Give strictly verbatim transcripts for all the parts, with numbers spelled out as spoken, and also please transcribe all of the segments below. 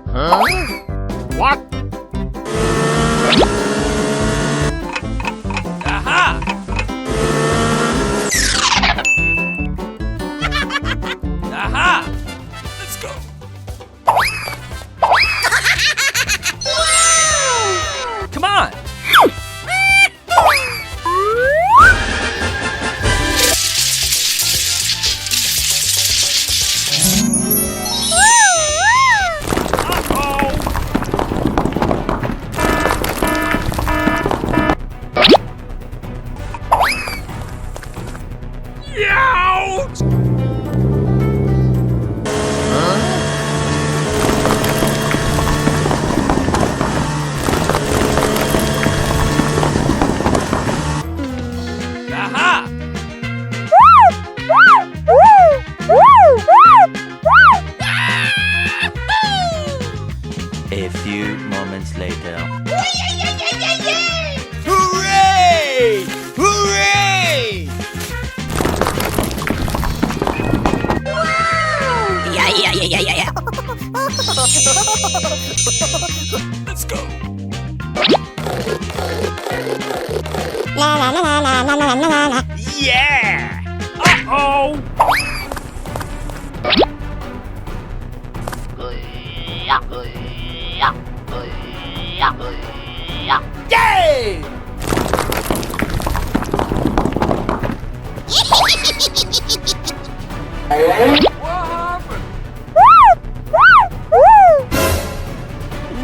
Huh? What? Aha! Aha! Let's go! Come on! Aha! A few moments later. Hooray! Hooray! Yeah, yeah, yeah, yeah, yeah, yeah. Let's go. Yeah! Uh-oh! Yay! What happened?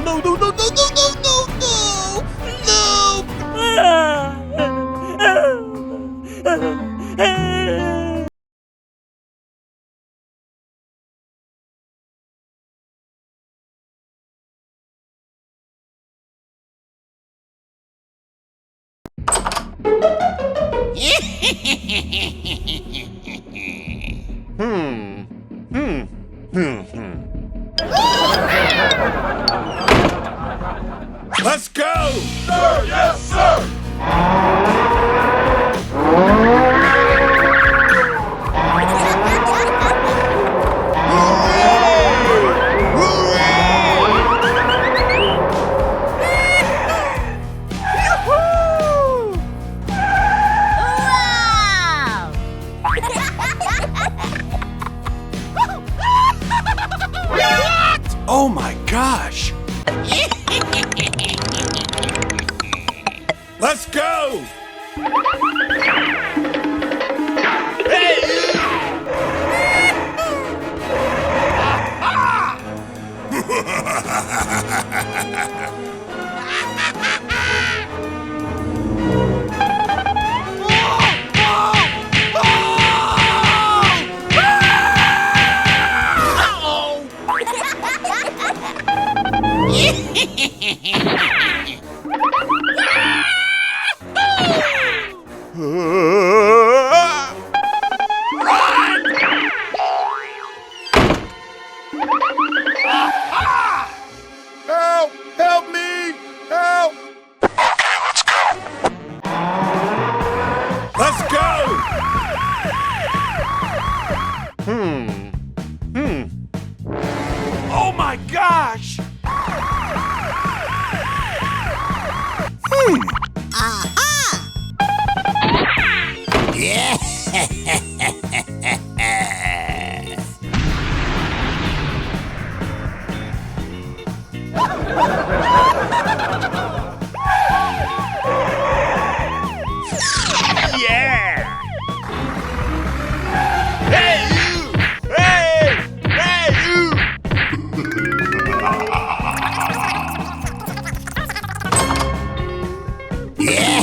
No, no, no, no! No! Hmm. Hmm. Hmm. Hmm. Let's go! Sir, yes, sir! Oh my gosh! Let's go! Hey! Help! Help me! Help! Okay, let's go! Let's go! Hmm. Hmm. Oh my gosh! Hmm. Aha! Yeah! Yeah! Hey, you! Hey! Hey, you! Yeah!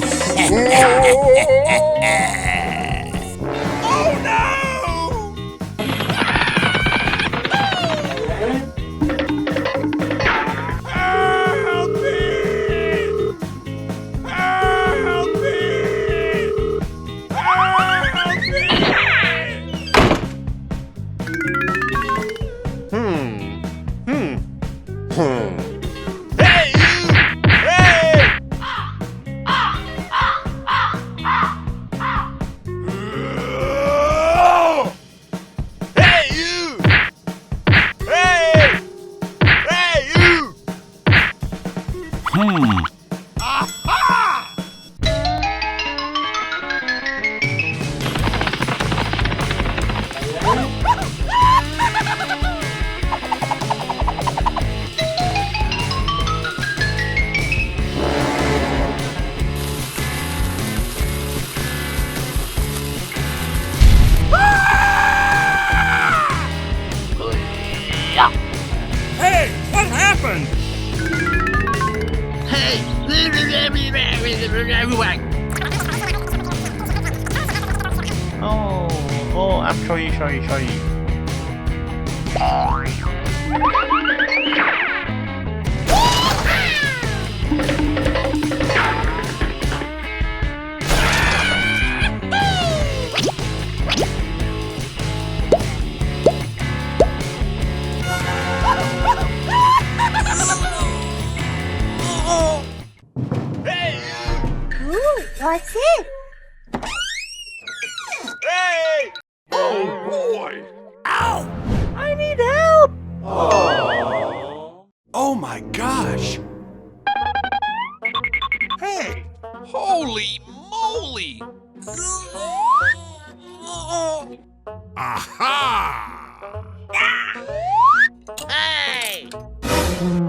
Oh, oh, I'm sorry, sorry, sorry. Ooh, what's it? Hey! Oh, boy! Ow! I need help! Oh my gosh! Hey! Holy moly! Aha! Hey!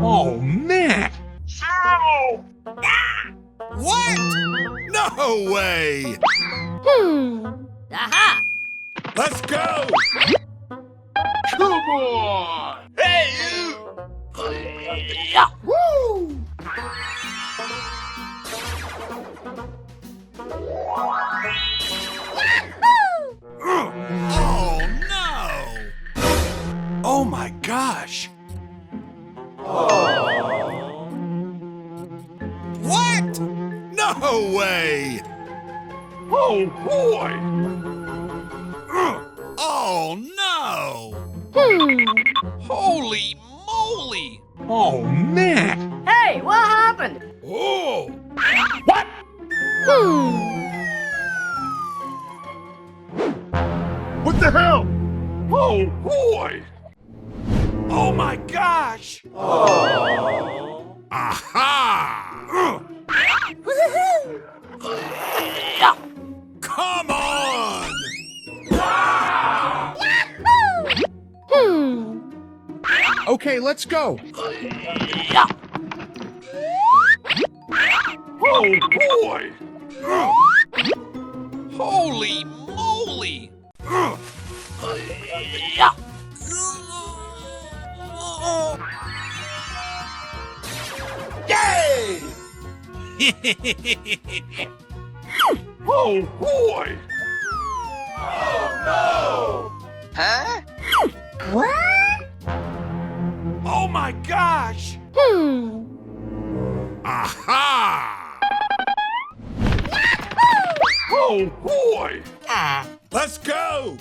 Oh, man! Ow! What? No way! Hmm. Aha! Let's go! Come on! Hey, you! Woo! Oh, no! Oh my gosh! What? No way! Oh, boy! Oh, no! Hmm. Holy moly! Oh, man! Hey, what happened? Oh! What? Hmm. What the hell? Oh, boy! Oh my gosh! Aha! Woohoo! Come on! Hmm. Okay, let's go. Oh, boy! Holy moly! Yay! Oh, boy! Oh, no! Huh? What? Oh, my gosh! Hmm. Aha! Oh, boy! Let's go!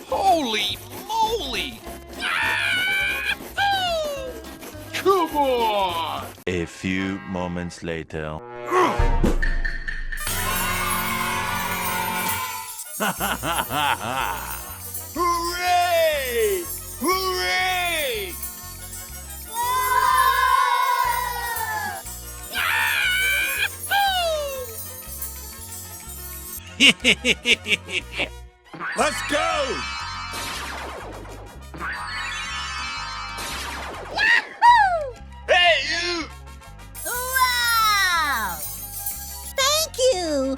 Holy moly! Come on! A few moments later. Hooray! Hooray! Let's go! Hey, you! Wow! Thank you!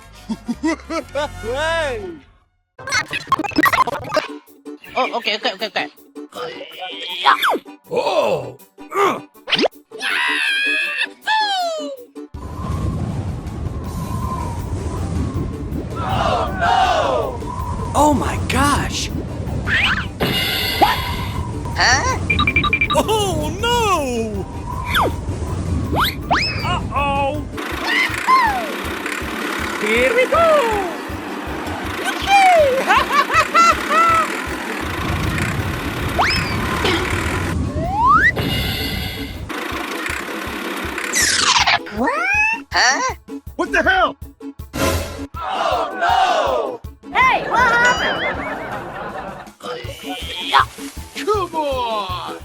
Hey! Oh, okay, okay, okay, okay. Oh! Oh my gosh! What? Huh? Oh no! Uh-oh! Here we go! What? Huh? What the hell? Oh no! Hey, what happened? Come on!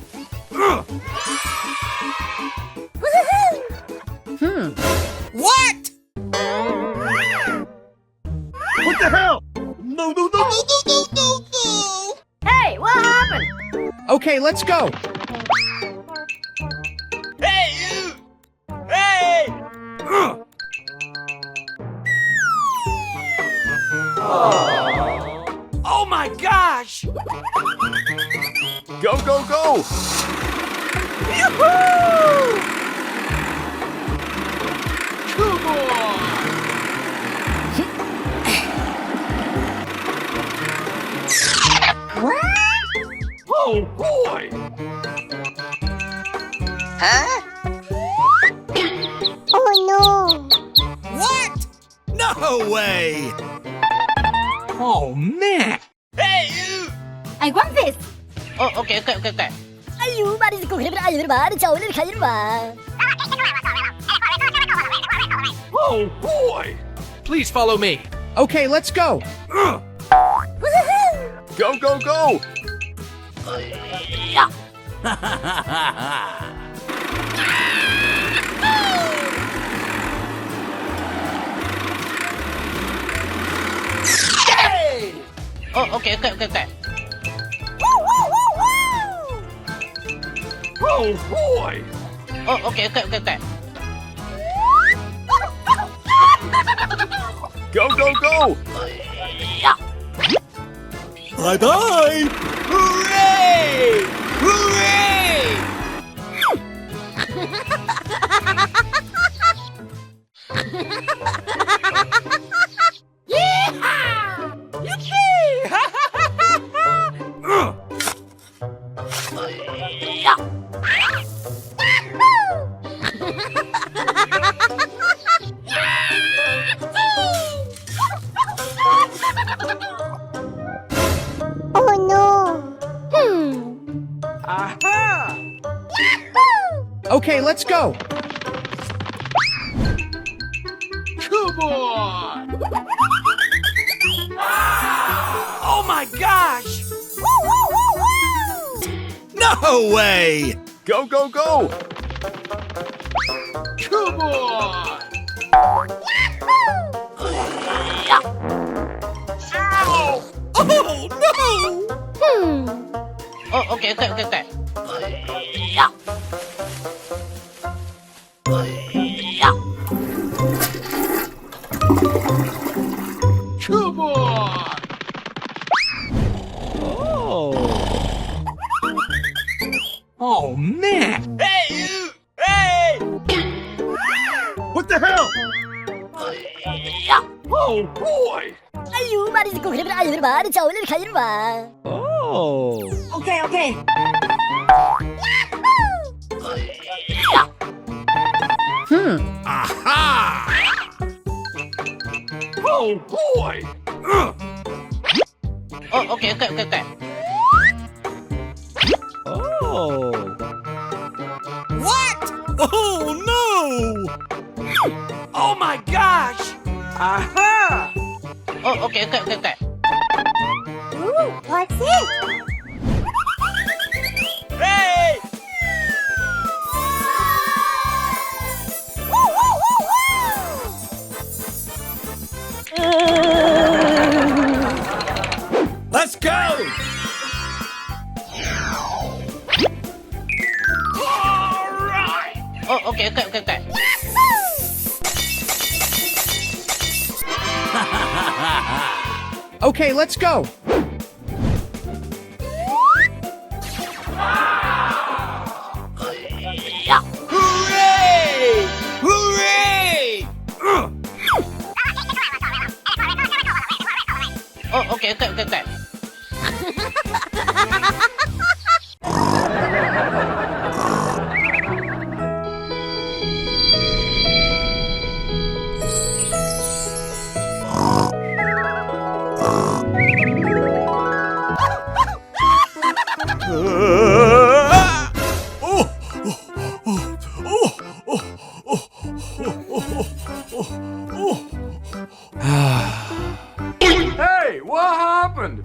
Hmm. What? What the hell? No, no, no, no, no, no, no, no! Hey, what happened? Okay, let's go. Hey, you! Hey! Oh my gosh! Go, go, go! Yoo-hoo! Come on! What? Oh, boy! Huh? Oh, no. What? No way! Oh, man! Hey, you! I want this! Oh, okay, okay, okay, okay. Ayu, bari ko kre bari, ayu, bari, chawle khayi ba. Oh, boy! Please follow me. Okay, let's go. Woohoo! Go, go, go! Oh, okay, okay, okay, okay. Oh, boy! Oh, okay, okay, okay, okay. Go, go, go! Bye-bye! Hooray! Hooray! Yeehaw! Yippee! Oh no! Hmm. Aha! Yahoo! Okay, let's go! Come on! Oh my gosh! Woo, woo, woo, woo! No way! Go, go, go! Come on! Yahoo! Ow! Oh, no! Hmm. Oh, okay, okay, okay, okay. Come on! Oh. Oh, man! Hey, you! Hey! What the hell? Oh, boy! Ayu, bari ko kre bari, ayu, bari, chawle khayi ba. Oh. Okay, okay. Hmm. Aha! Oh, boy! Oh, okay, okay, okay, okay. Oh. What? Oh, no! Oh my gosh! Aha! Oh, okay, okay, okay, okay. Ooh, what's it? Hey! Woo, woo, woo, woo! Let's go! All right! Oh, okay, okay, okay, okay. Okay, let's go. Hooray! Hooray! Oh, okay, okay, okay, okay. Hey, what happened?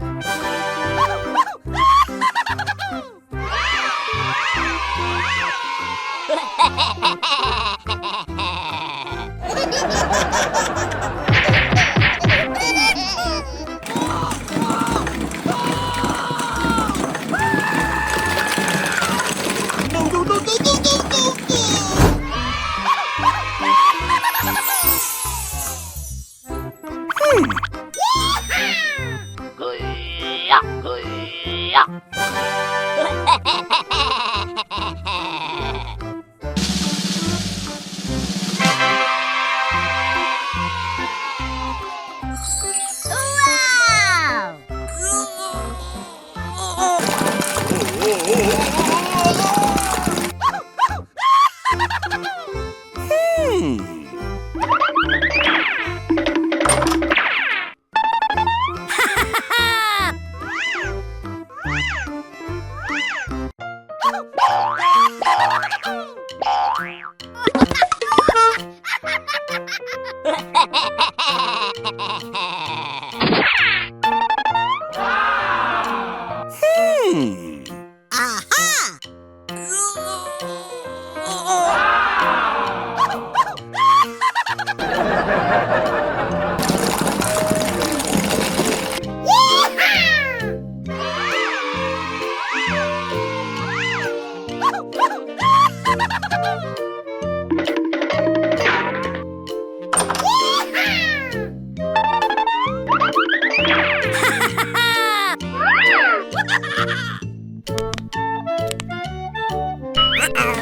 Hmm. Aha!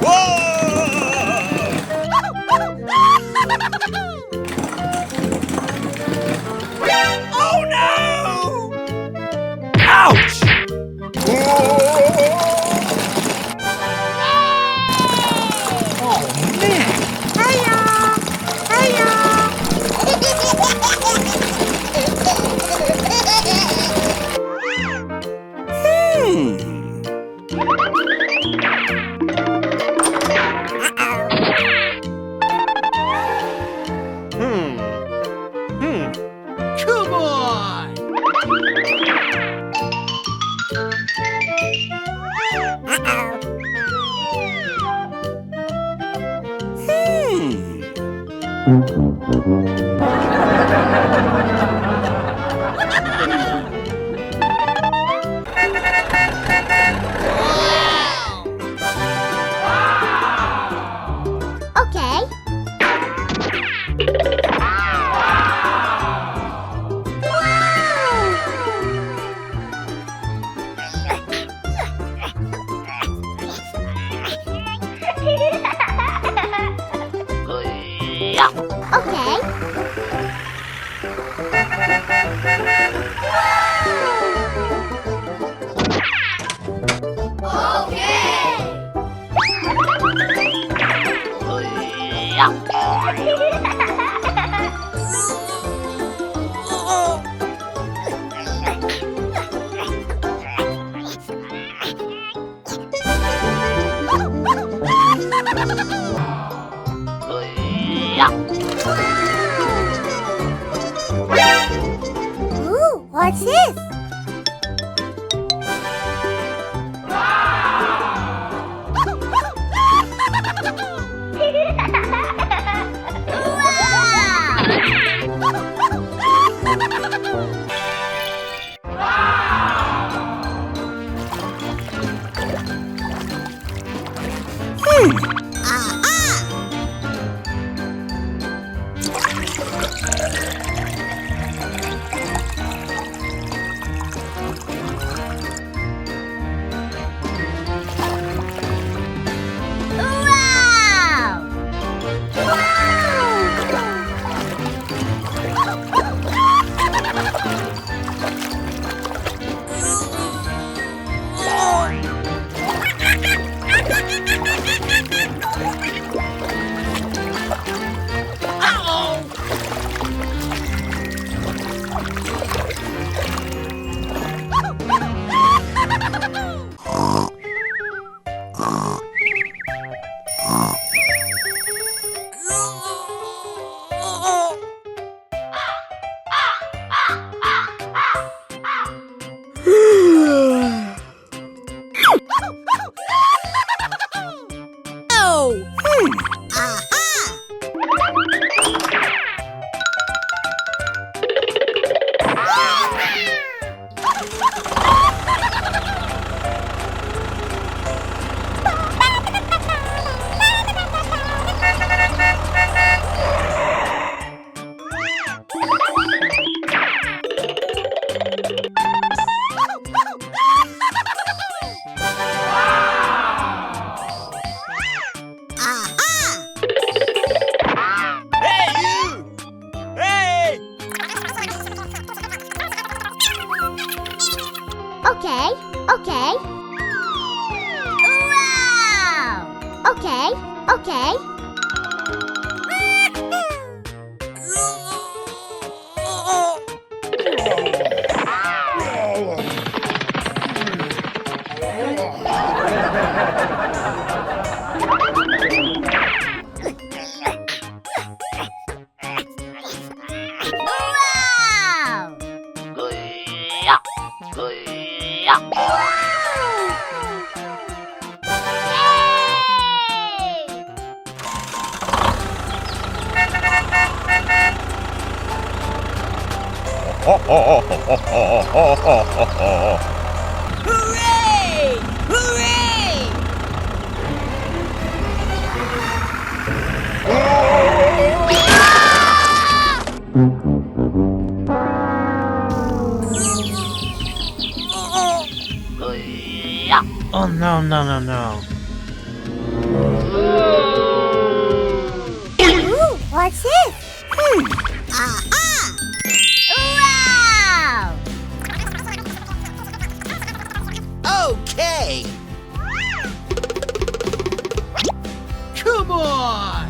Whoa! Oh no! Ouch! Oh man! Hiya! Hiya! Hmm. Hmm. Hmm. Come on! Hmm. Okay. Okay. Ooh, what's this? Hmm. Aha! Wow! Wow! Oh! Hmm. Aha! Aha! Hey, you! Hey! Okay, okay. Wow! Okay, okay. Hooray! Hooray! Oh, no, no, no, no. Ooh, what's this? Hmm. Aha! Wow! Okay. Come on!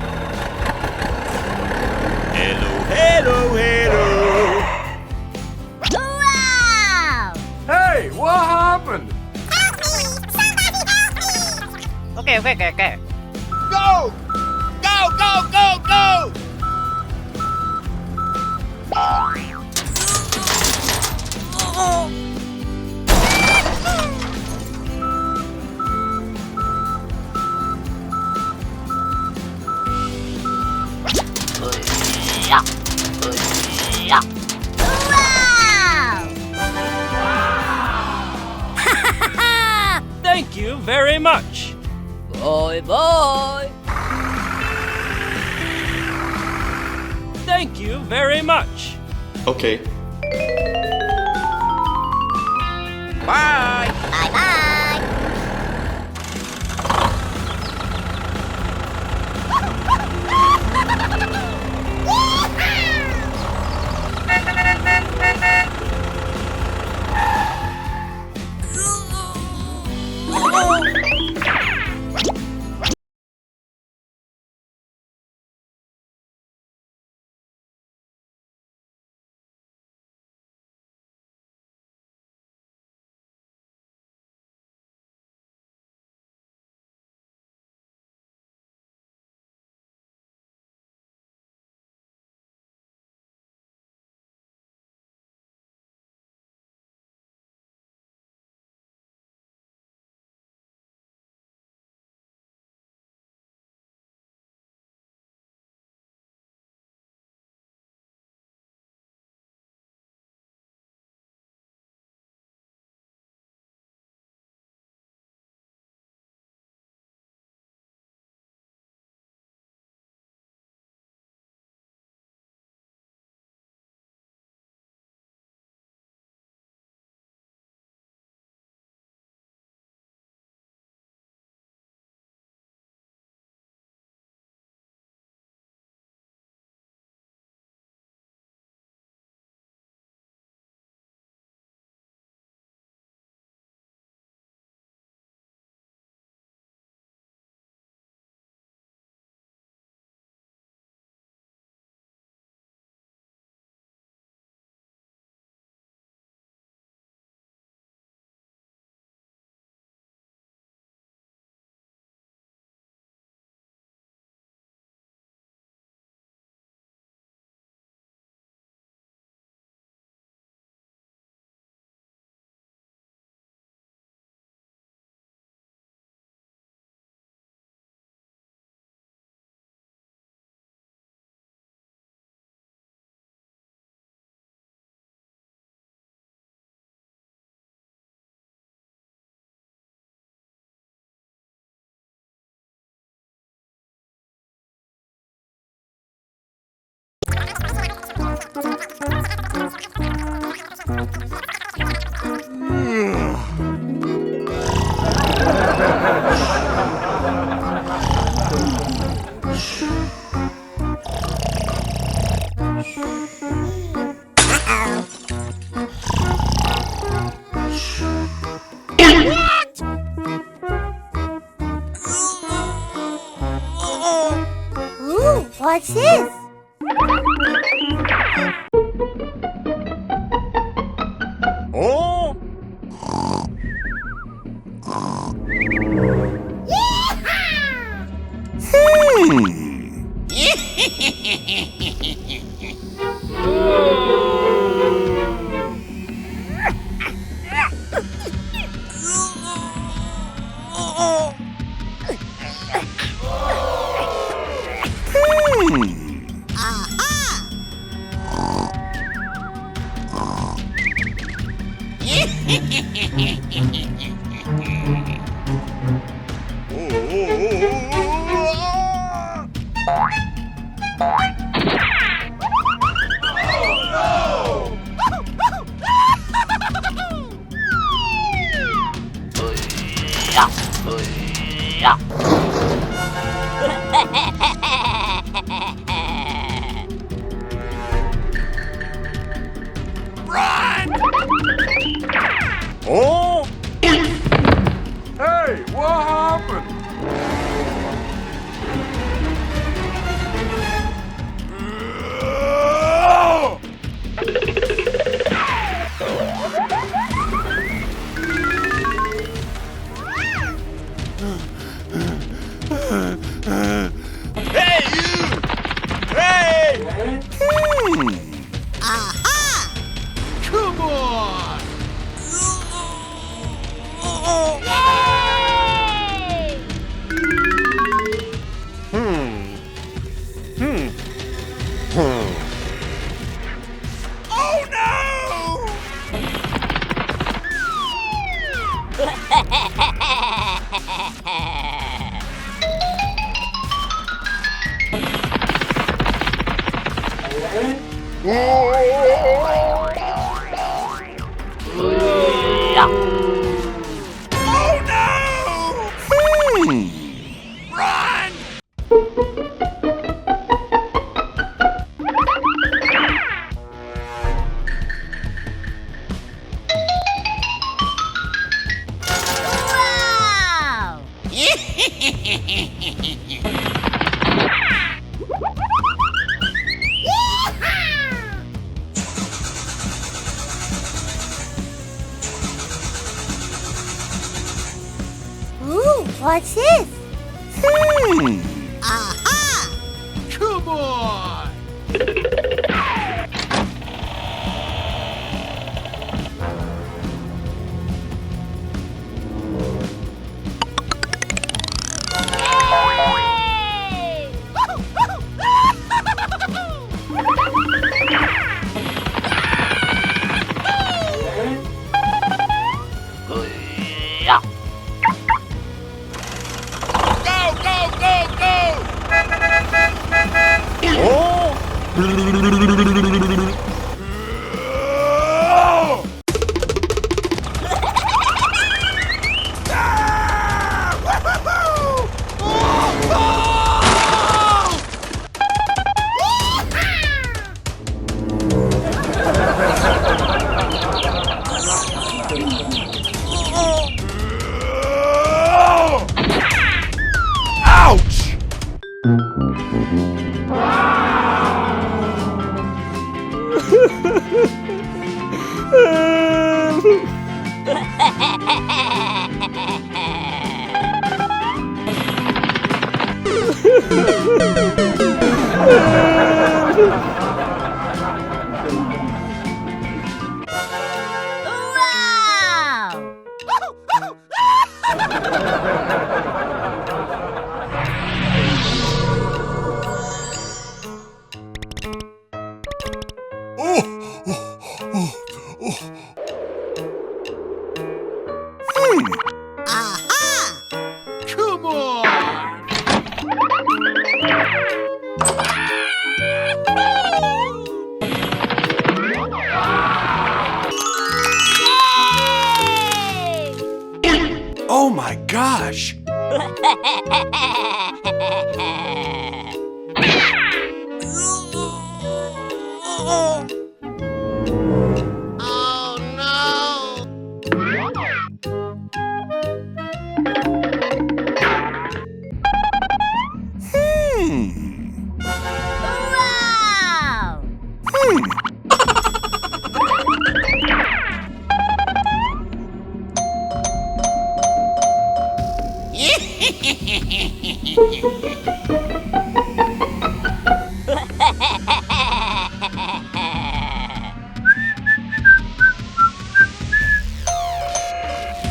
Hello, hello, hello! Wow! Hey, what happened? Help me! Somebody help me! Okay, okay, okay, okay. Go! Go, go, go, go! Wow! Thank you very much. Bye bye. Thank you very much. Okay. Bye. Bye bye. Ooh, what's this? Oh? Hmm. Hmm. Run! Oh! Hey, what happened? Hey, you! Hey! Hmm. Aha! Come on! Yay! Hmm. Hmm. Hmm. Oh no! Oh no! Hmm. Run! Wow! Ooh, what's this? Hmm. Aha! Come on! Go, go, go, go! Oh! Ouch! Wow! Hmm. Aha! Come on! Yay! Oh my gosh! Oh no! Hmm. Wow! Hmm.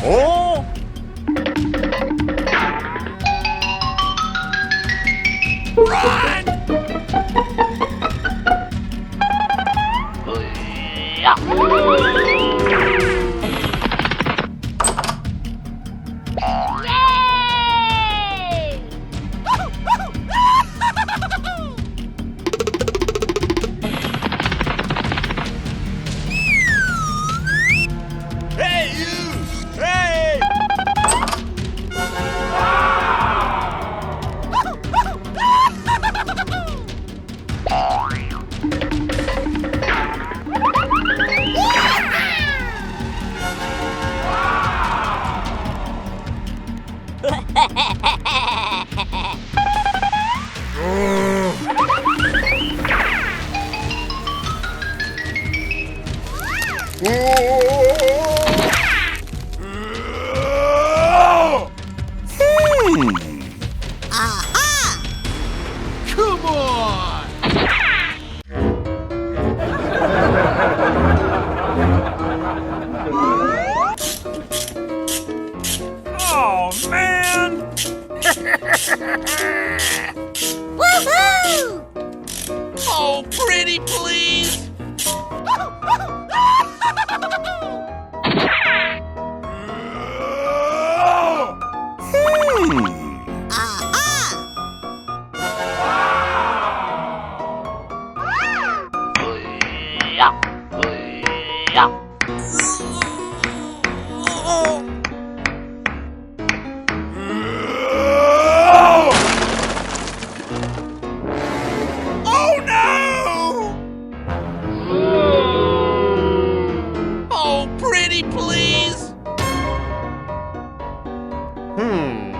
Oh! Run! Yay! Hmm. Aha! Come on! Oh, man! Woohoo! Oh, pretty please! Hmm. Aha! Oh, no! Oh, pretty please! Hmm.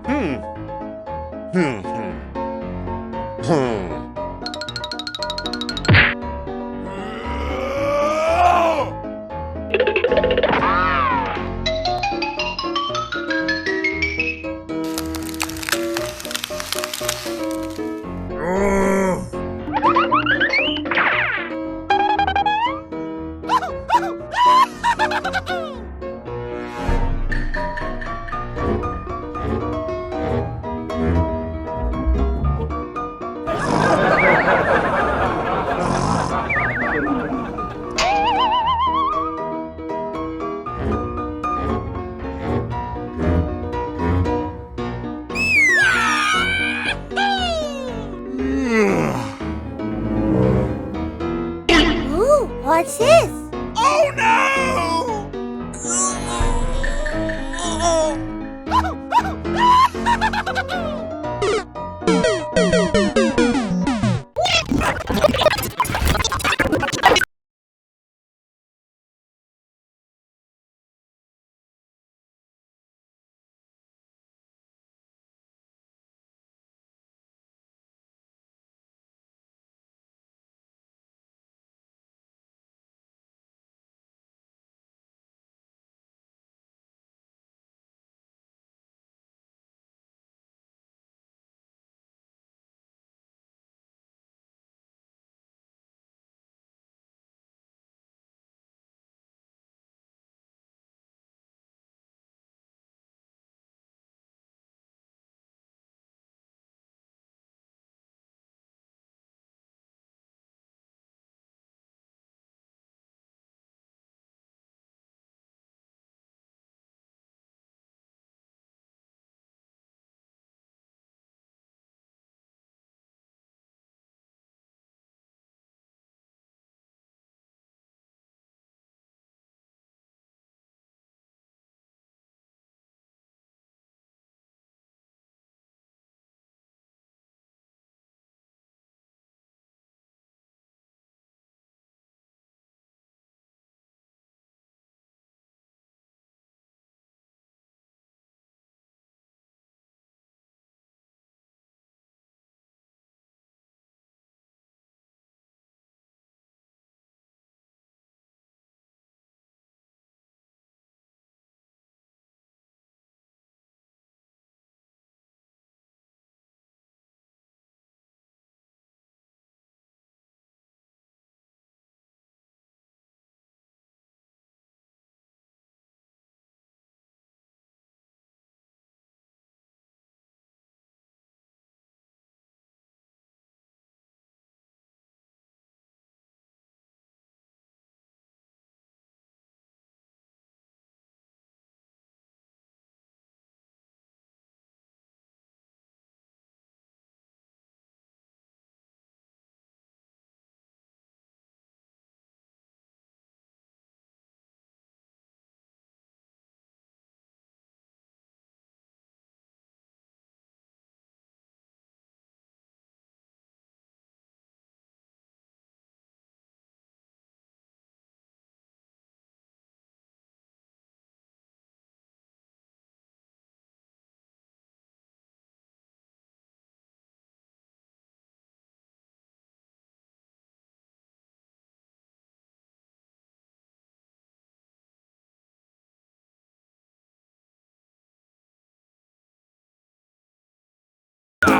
Hmm. Hmm, hmm. Hmm. Ooh, what's this? Oh no!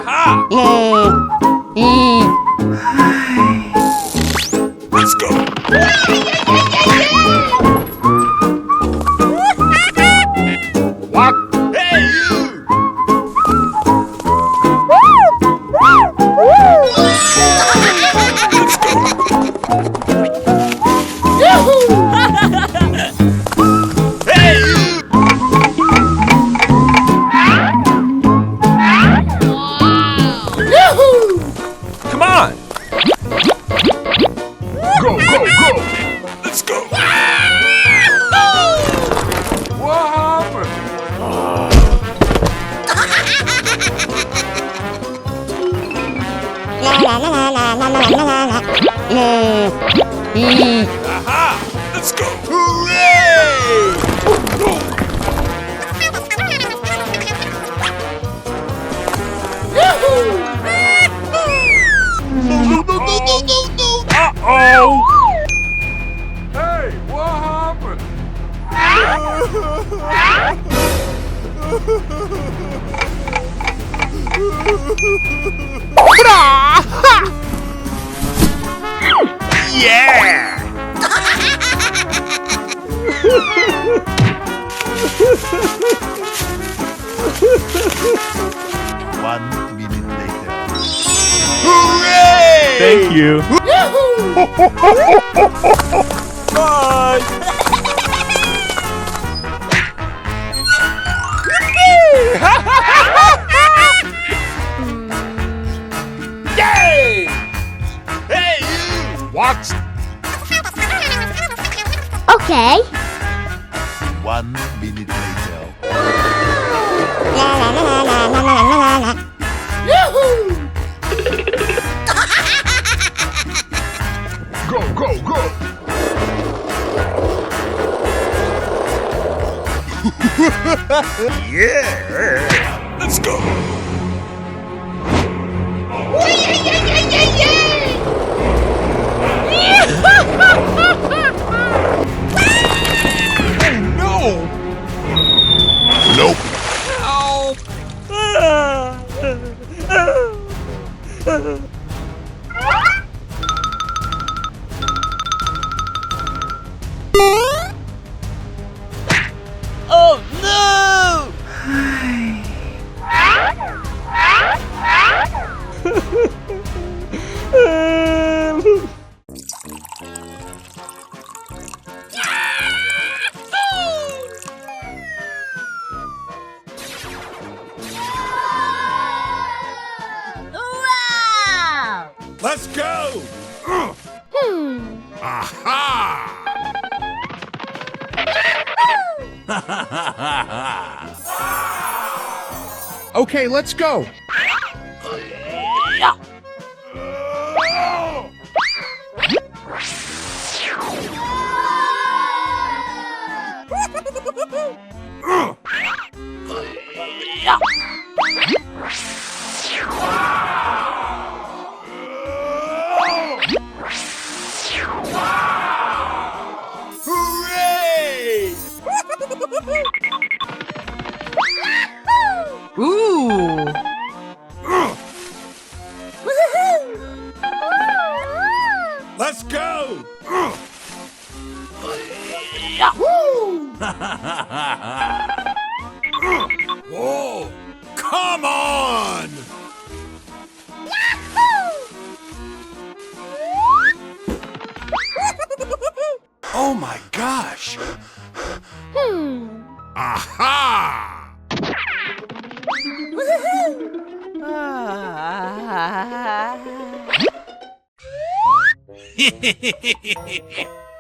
Ha! Mm. Mm. Let's go! What? Hey, you! Hey, you! Come on! Go, go, go! Let's go! What happened? Aha! Let's go! Hooray! Uh-oh! Hey, what happened? Yeah! One minute later. Hooray! Thank you. Bye! Yay! Hey, you! What? Okay. One minute later. Yahoo! Go, go, go! Yeah! Let's go! Oh, no! Nope. Help! Oh, no! Wow! Let's go! Hmm. Aha! Okay, let's go. Hooray! Ooh. Let's go! Woo! Whoa! Come on! Oh my gosh! Hmm. Aha!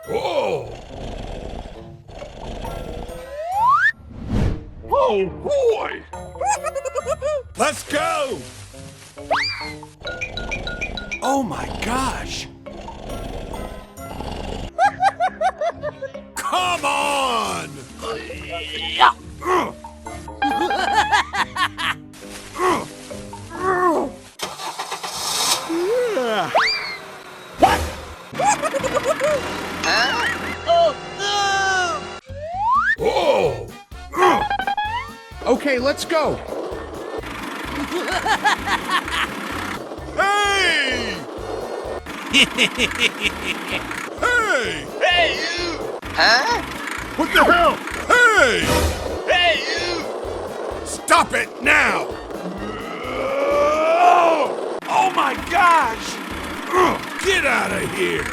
Oh! Oh, boy! Let's go! Oh my gosh! Come on! What? Oh, no! Oh! Okay, let's go. Hey! Hey! Hey, you! Huh? What the hell? Hey! Hey, you! Stop it now! Oh my gosh! Get out of here!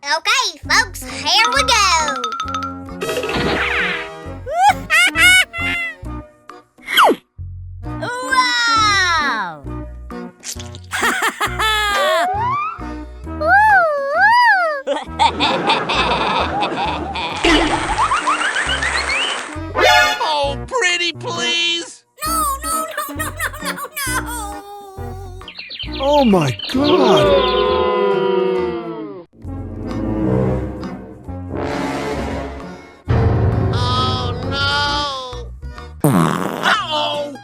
Okay, folks, here we go. Wow! Oh, pretty please! No, no, no. Oh my God! Oh, no! Uh-oh!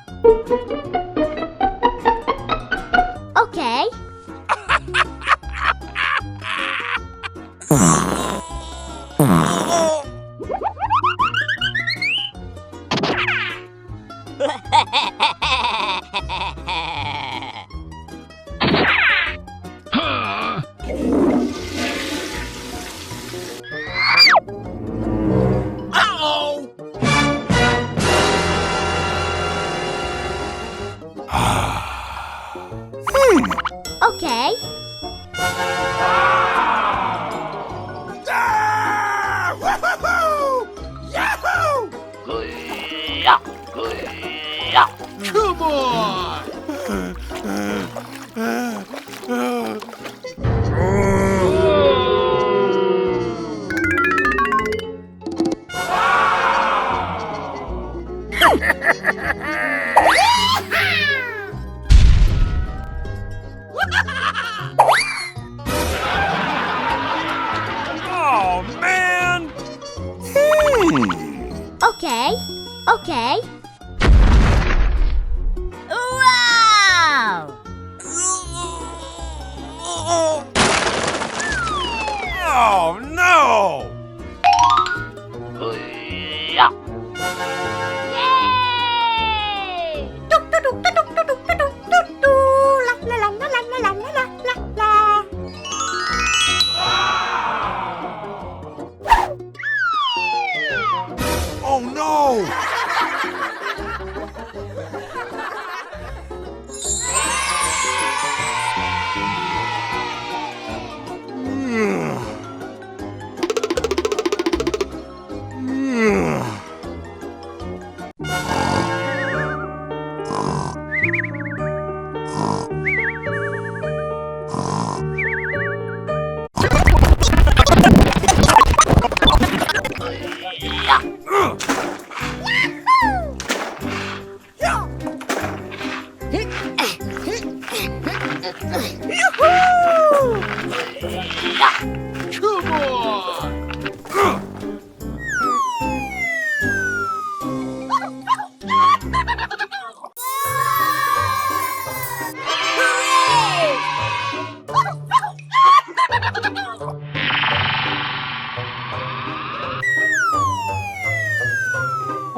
Okay. Okay. Ah! Woohoo! Yahoo! Come on! Oh, man! Hmm. Okay, okay. Wow! Oh, no! Yay! Oh, no! Come on!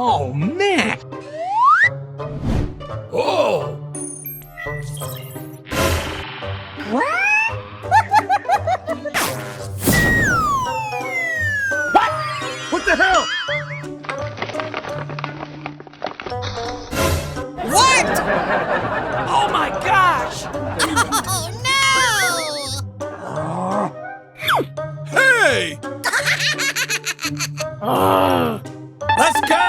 Oh, man! Oh! What? What the hell? What? Oh my gosh! Oh no! Hey! Let's go!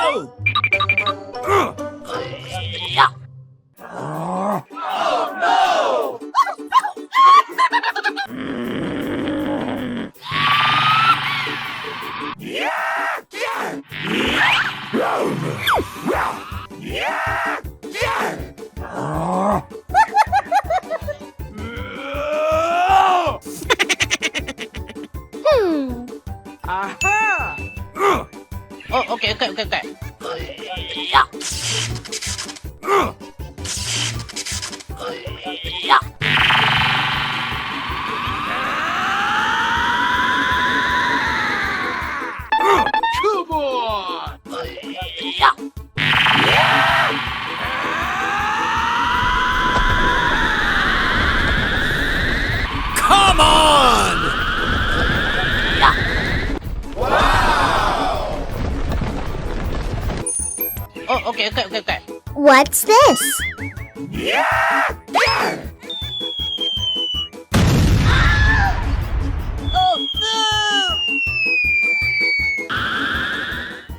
Hmm. Aha! Oh, okay, okay, okay, okay. Come on! Come on! Wow! Oh, okay, okay, okay, okay. What's this? Oh, no!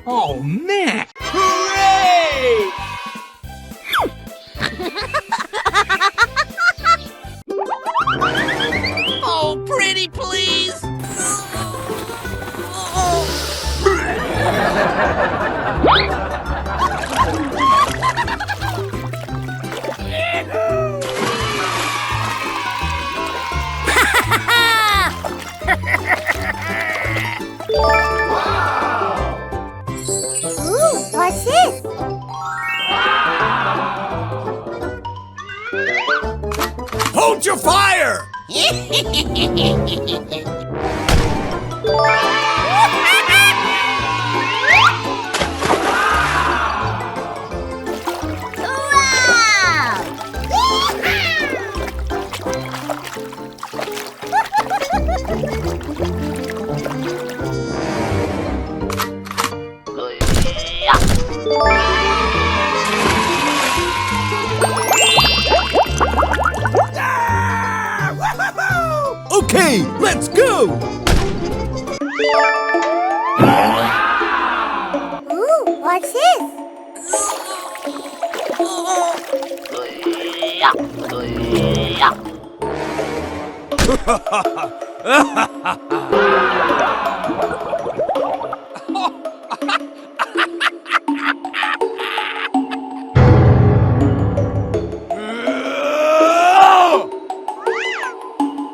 Oh, man! Hooray! Oh, pretty please! Ooh, what's this? Hold your fire! Wow!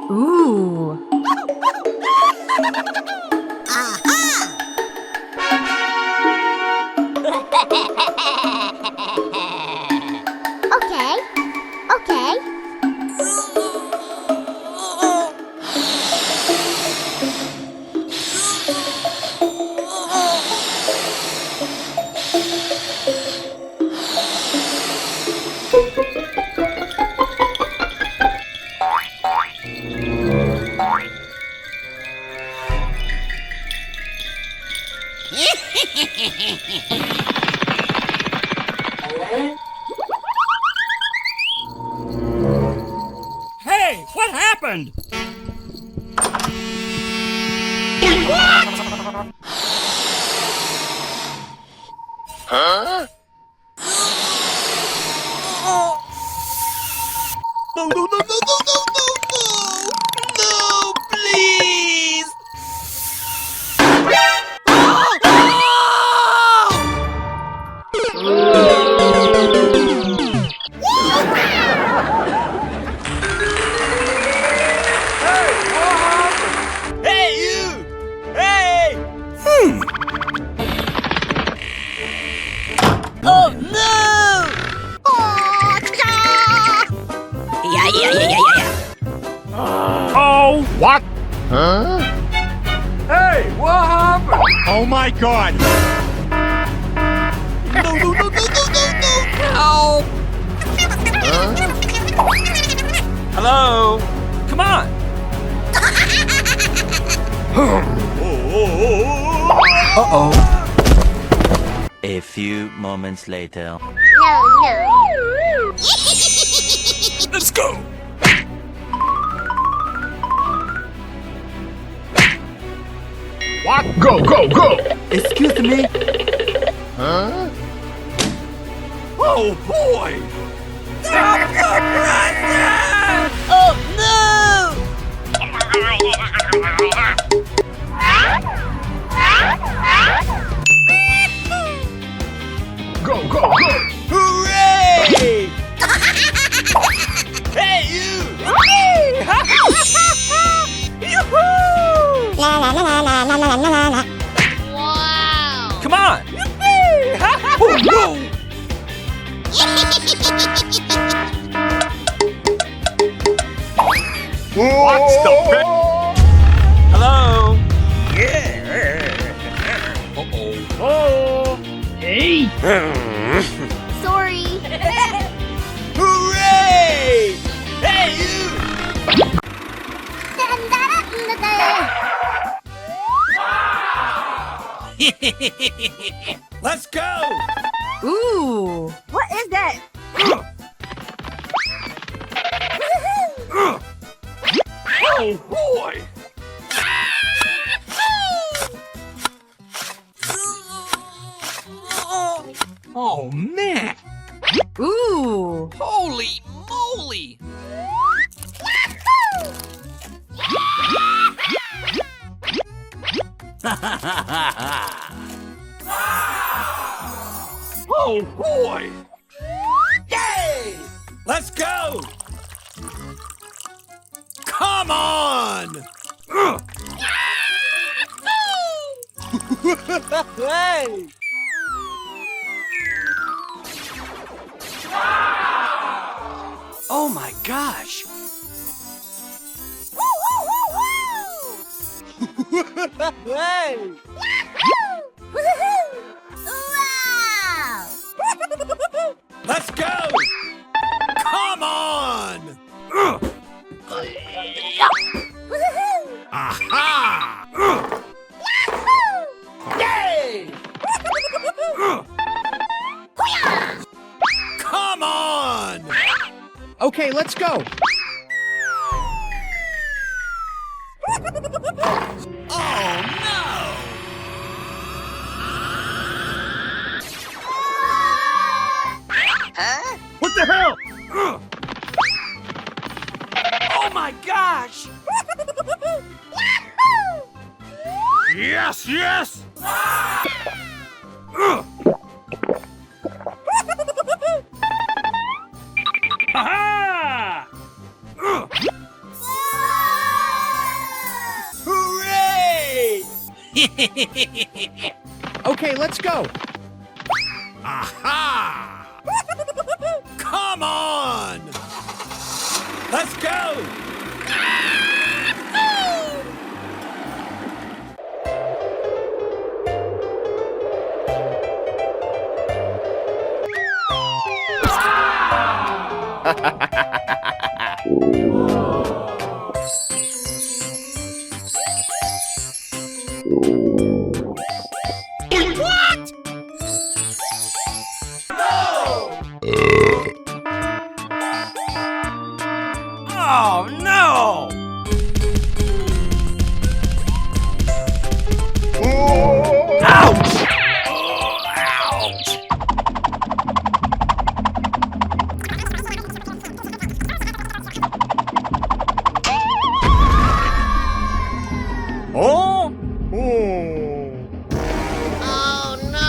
Ooh. Aha! Okay, okay. Hey, what happened? Huh? No, no, no, no, no, no, no, no! No, please! Hey, you! Hey! Hmm. Oh, no! Oh, cha! Yeah, yeah, yeah, yeah, yeah, yeah. Oh, what? Huh? Hey, what happened? Oh my God! No, no, no, no, no, no, no! Ow! Huh? Hello? Come on! Uh-oh. A few moments later. No, no. Let's go! What? Go, go, go! Excuse me? Huh? Oh, boy! Stop the presses! Oh, no! Go, go, go! Hooray! Hey, you! Yoo-hoo! La, la, la. Wow! Come on! Yippee! Oh, no! What's the big... Hello? Yeah. Uh-oh. Oh. Hey. Sorry. Hooray! Hey, you! Let's go! Ooh, what is that? Oh, boy! Oh, man! Ooh! Holy moly! Oh, boy! Yay! Let's go! Come on! Hey! Oh my gosh! Hey! Wow! Let's go! Come on! Aha! Yay! Come on! Okay, let's go. Oh, no! Huh? What the hell? Oh my My gosh! Yes, yes! Ha-ha! Hooray! Okay, let's go. Aha! Come on! Let's go! What? No! Oh, no! Ouch! Oh, ouch! Oh? Oh. Oh, no!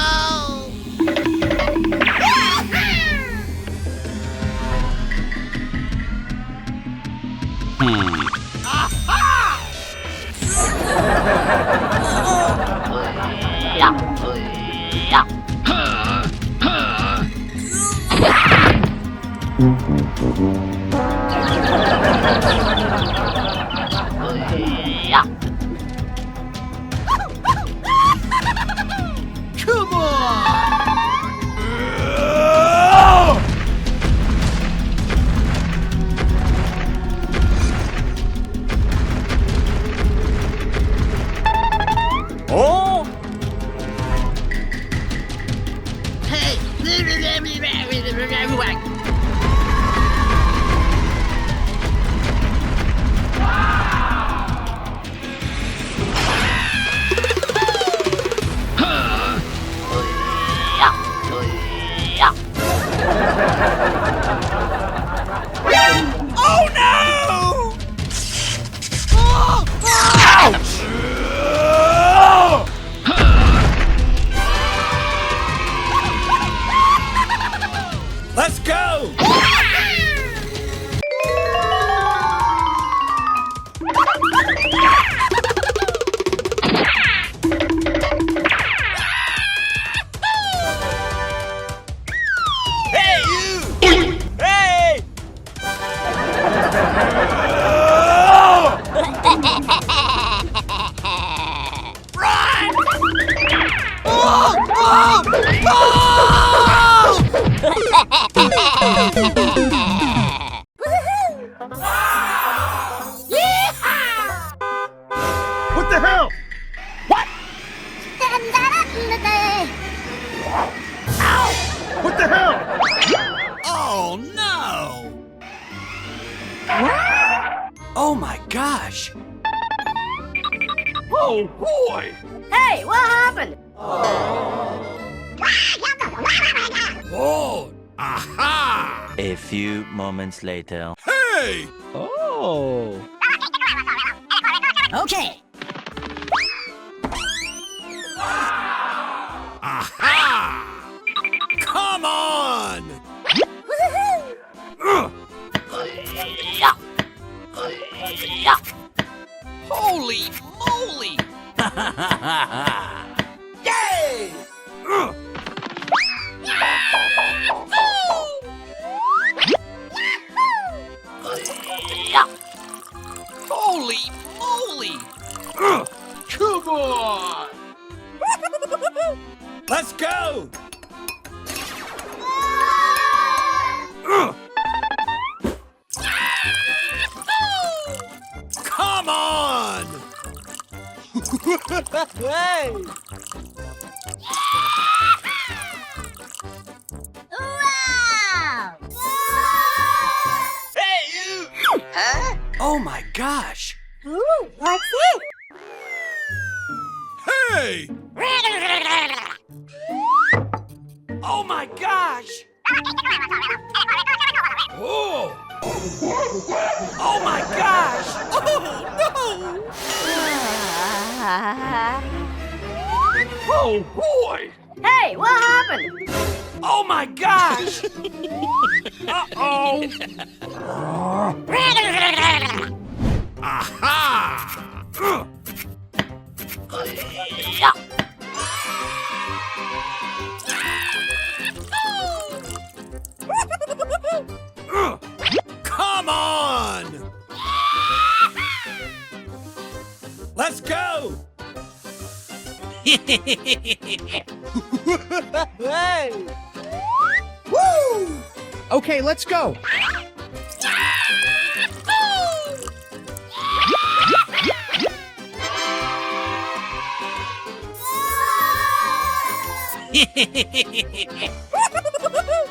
Hmm. Aha! Come on! Oh! Hey! Oh, no! Ouch! Let's go! Hey, you! Hey! Run! Oh! Oh! Oh! Woohoo! Yeehaw! What the hell? What? Ow! What the hell? Oh, no! Oh my gosh! Oh, boy! Hey, what happened? Whoa! Aha! A few moments later. Hey! Oh! Okay. Aha! Come on! Woohoo! Holy moly! Yay! Holy moly! Come on! Let's go! Come on! Hey! Wow! Hey, you! Huh? Oh my gosh! Ooh, what's it? Hey! Oh my gosh! Oh! Oh my God! Oh, no! Oh, boy! Hey, what happened? Oh, my gosh! Uh-oh! Aha! Come on! Let's go! Hey! Woo! Okay, let's go.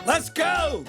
Let's go!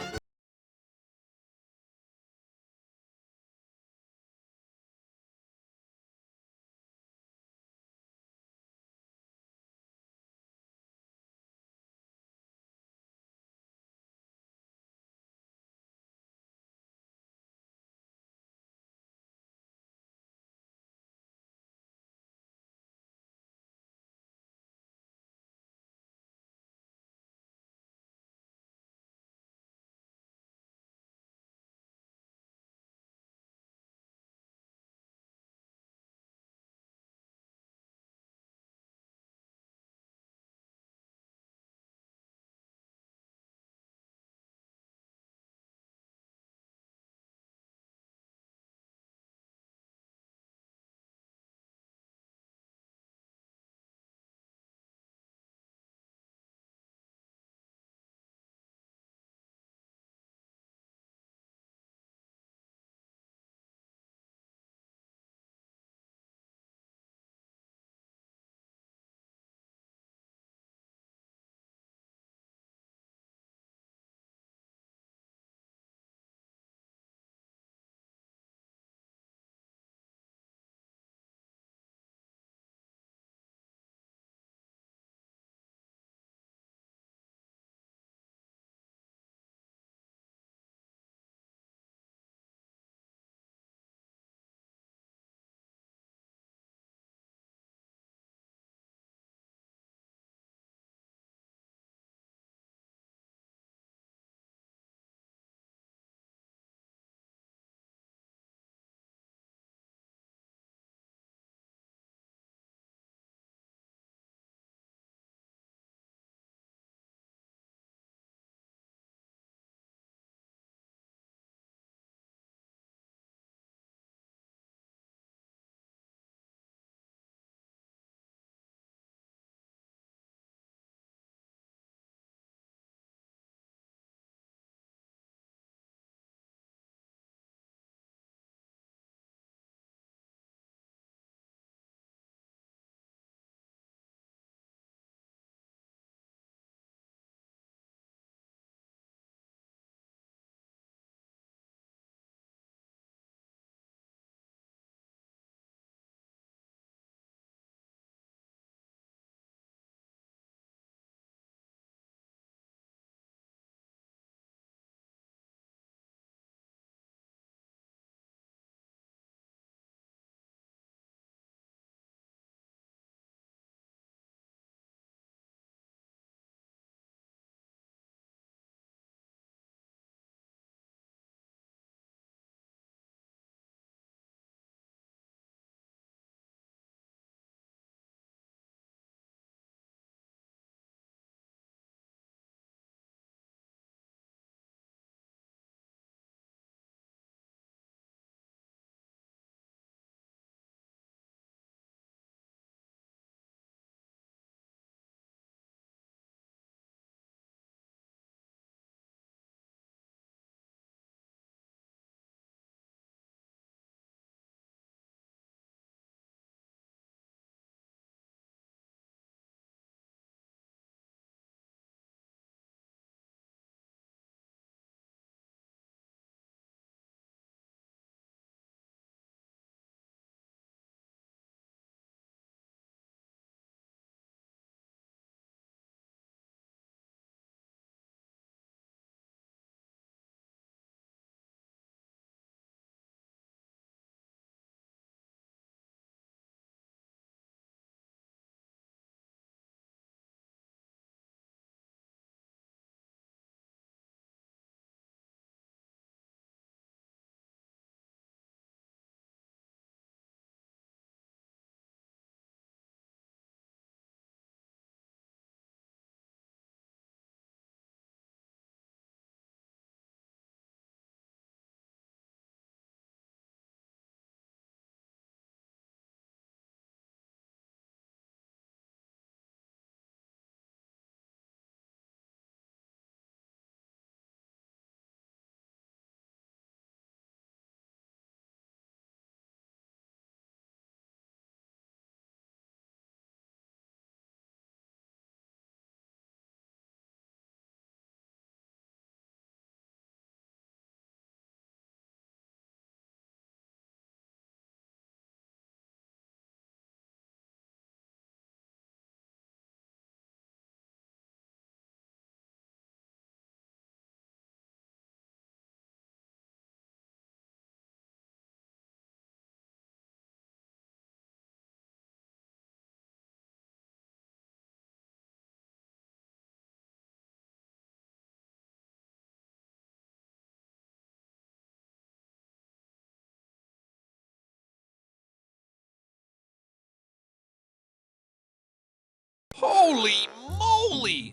Holy moly!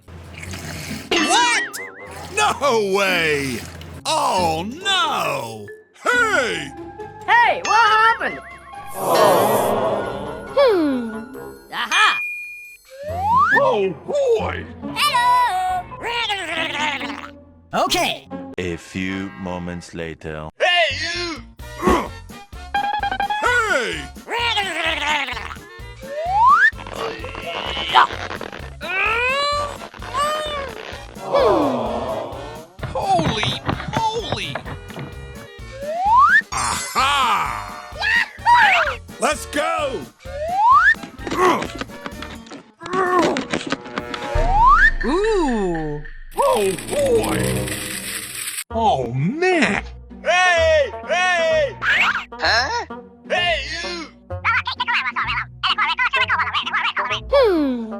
What? No way! Oh no! Hey! Hey, what happened? Hmm. Aha! Oh boy! Hello! Okay. A few moments later. Hey, you! Hey! Holy moly! Aha! Let's go! Ooh. Oh boy! Oh man! Hey! Hey! Huh? Hey, you! Hmm.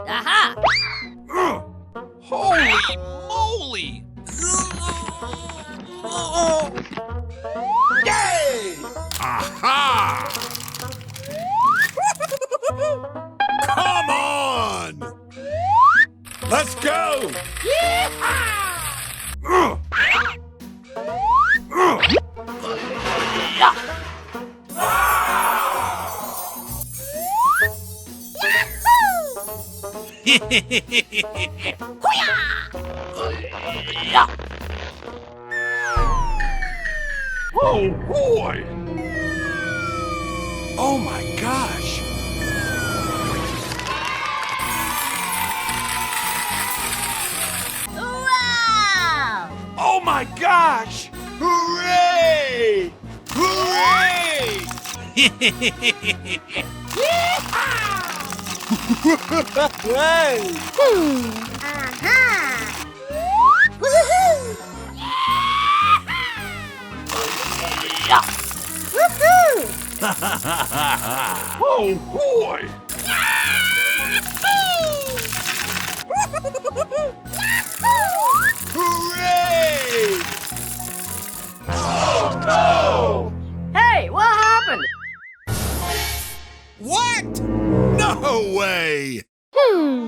Aha! Holy moly! Yay! Aha! Come on! Let's go! Yeehaw! Oh boy! Oh my gosh! Wow! Oh my gosh! Hooray! Hooray! Hey! Hmm. Aha! Woohoo! Woohoo! Oh boy! Hooray! Oh no! Hey, what happened? What? No way! Hmm.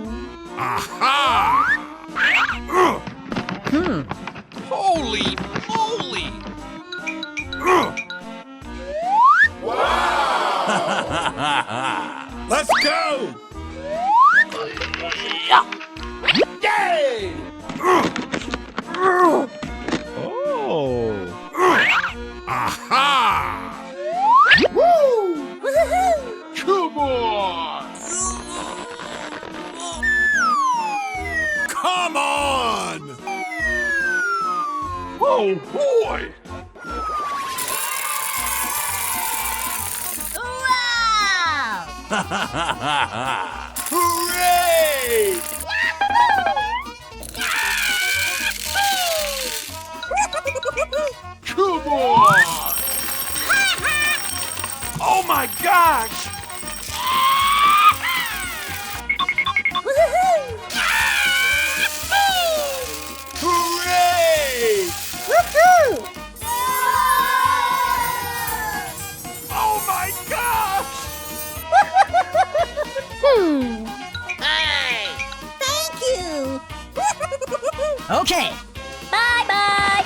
Aha! Hmm. Holy moly! Wow! Let's go! Yay! Oh! Aha! Woo! Woohoo! Come on! Come on! Oh boy! Wow! Hooray! Come on! Oh my gosh! Woohoo! Hooray! Woohoo! Oh my gosh! Hmm. Hey! Thank you! Okay. Bye-bye!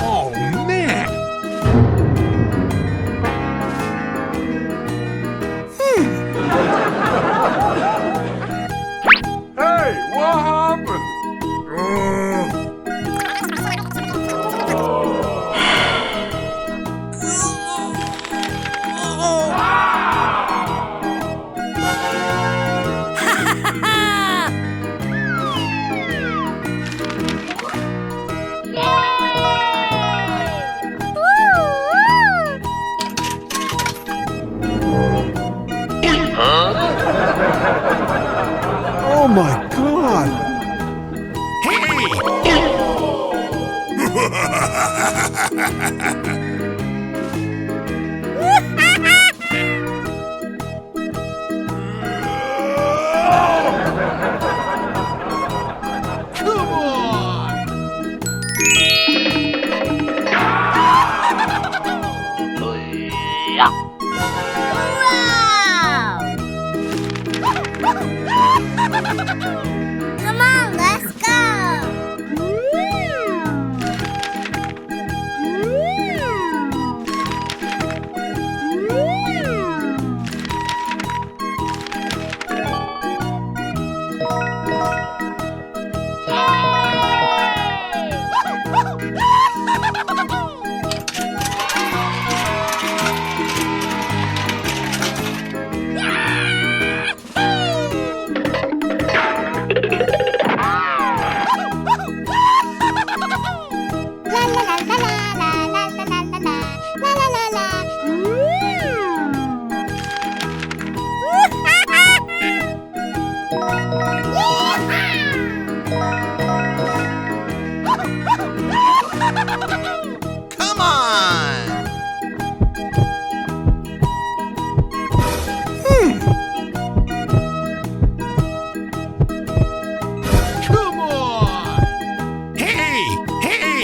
Oh, man! Hmm. Hey, what happened? Oh my God! Hey! Come on! Wow! Come on, let's go! Come on! Hmm. Come on! Hey! Hey!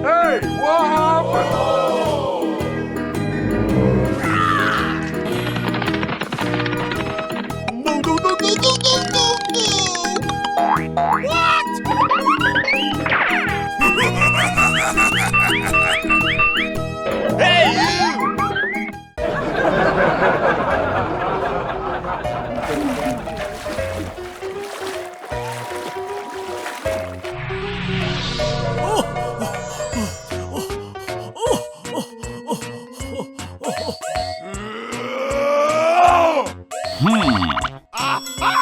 Hey, what happened? No, no, no. What? Hey, you! Hmm. Aha!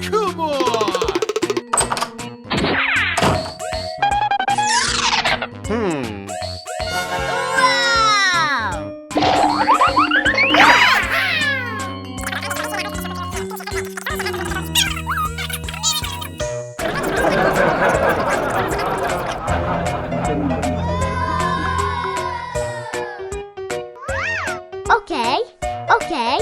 Come on! Hmm. Wow! Okay, okay.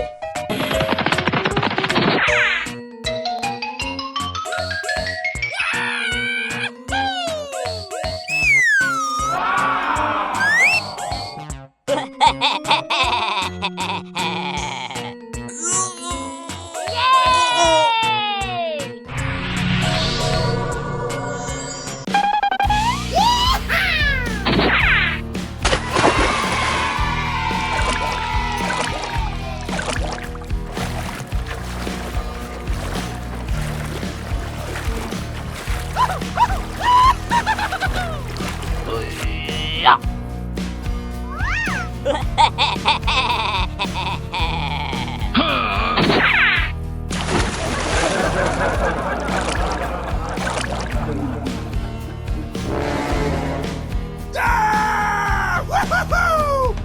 Ah! Woohoo!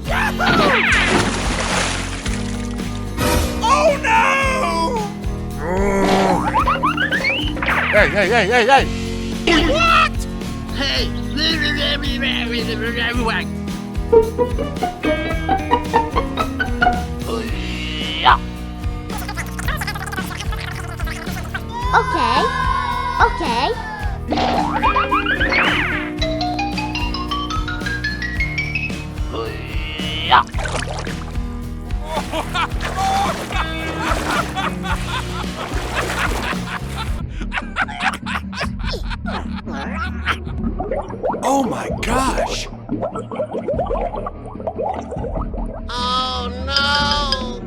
Yahoo! Oh, no! Hey, hey, hey, hey, hey! What? Hey! Okay, okay. Oh my gosh! Oh no!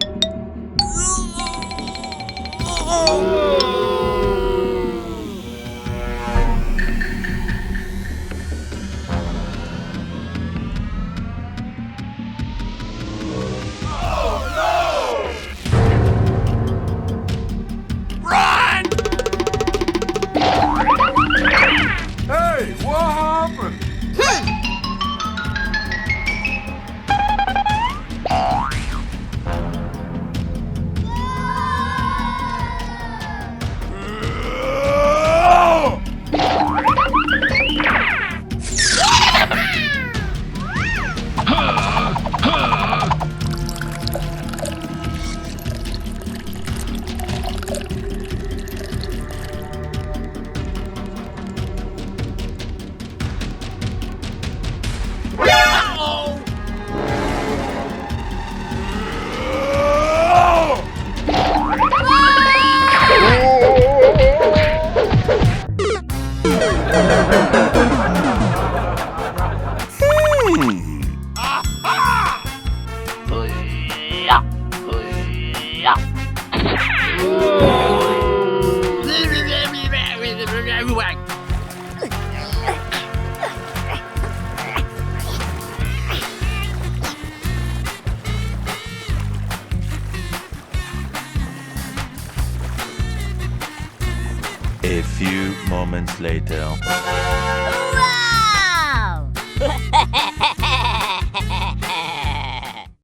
Run! Hey, what happened? A few moments later.